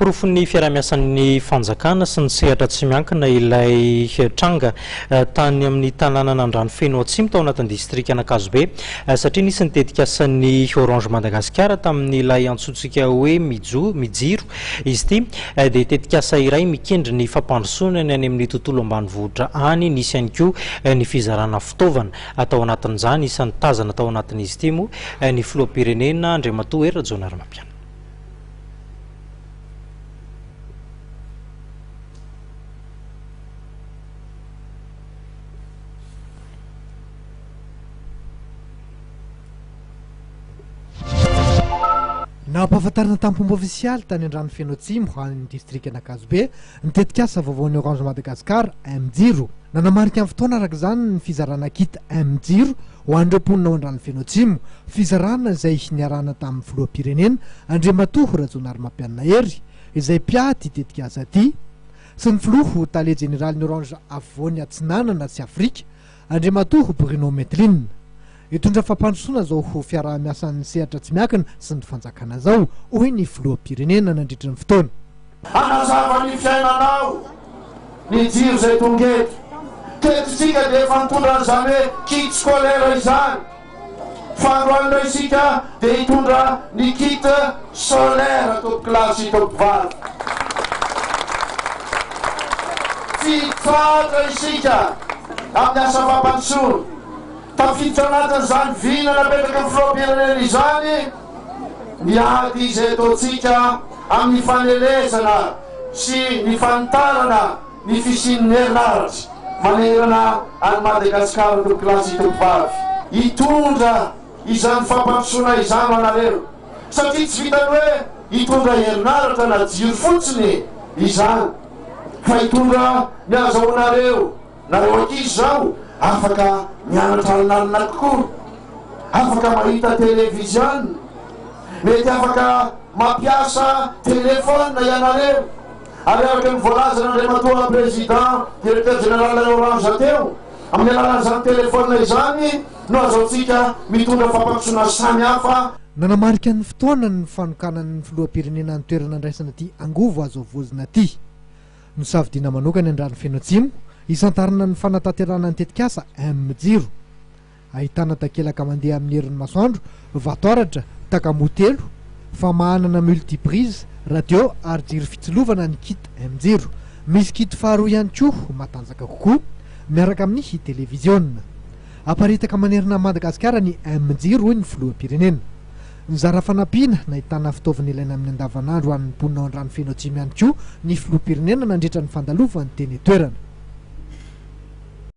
Porofon'ny fiaraha-miasan'ny fanjakana sy ny sehatra tsy miankina ilay tranga tany amin'ny tanànan'Andranofeno Atsimo tao anatin'ny distrikan'Ankazobe satria nisy ny tetikasan'ny Orange Madagasikara tamin'ilay antsointsika hoe Mijo, Mijiro. Izy ity dia tetikasa iray mikendry ny fampandrosoana ny any amin'ny tontolo ambanivohitra any. Nisy ihany koa ny fizarana fitaovana tao anatin'izany. Isan'ny tazana tao anatin'izy ity moa ny filoham-pirenena Andriamatoa Hery Rajaonarimampianina. Nampahafantarina tamin'ny-pomba ofisialy tany Andranofeno Atsimo, any amin'ny distrikan'Ankazobe, ny tetikasa vaovaon'ny Orange Madagascar, M-Jiro. Nanamarika ny fotoana araka izany ny fizarana kit M-Jiro ho an'ireo mponina ao Andranofeno Atsimo, fizarana izay niarahana tamin'ny filoham-pirenena, Andriamatoa Rajaonarimampianina Hery, izay mpiahy ity tetikasa ity, sy ny filoha ho tale jeneralin'ny Orange Afovoany Atsinanana sy Afrika, Andriamatoa Bruno Metlin. Hitondra fampandrosoana izao ho fiaraha-miasan'ny sehatra tsy miankina sy ny fanjakana izao, hoy ny filoham-pirenena nandritra ny fotoana. Hanazava ny fiainanao ny jiro izay tonga eto. Teto isika dia efa nitondra an'izany hoe kit scolaire izany. Fa androany indray isika dia hitondra ny kit solaire tompokolahy sy tompokovavy. Tsy hitsahatra isika amin'ny asa fampandrosoana. Tafiditra anatin'izany vina napetraky ny filoham-pirenena izany ny ady izay ataontsika amin'ny fanelezana sy ny fanitarana ny fisian'ny herinaratra manerana an'i Madagasikara tompokolahy sy tompovavy. Hitondra izany fampandrosoana izany ho anareo satria tsy vitan'ny hoe hitondra herinaratra na jiro fotsiny izany fa hitondra ny azahoanareo Nareo ankizy izao afaka mianatra alinalina kokoa, afaka mahita televiziona, mety afaka mampiasa telephone ianareo, ary araka ny voalazan'Andriamatoa Président Directeur Général ny Orange teo, amin'ny alalan'izany telephone izany no azaontsika mitondra fampandrosoana samihafa. Nanamarika ny fotoana ny fanokanan'ny filoham-pirenena ny toerana andraisana ity angovo azo havaozina ity. Nosafidiana manokana i Andranofeno Atsimo hisantarana ny fanatanterahana ny tetikasa M-Jiro. Ahitana takelaka mandeha amin'ny herin'ny masoandro, vatoaratra, takamoa telo, famahanana multiprise, radio ary jiro fitsilovana ny kit M-Jiro. Misy kit faharoa ihany koa matanjaka kokoa, miaraka amin'ny televiziona. Aparitaka manerana an'i Madagasikara ny M-Jiro hoy ny filoham-pirenena. Nizara fanampiana nahitana fitaovana ilaina amin'ny andavanandro ho an'ny mponina ao Andranofeno Atsimo ihany koa ny filoham-pirenena nandritra ny fandalovany teny an-toerana.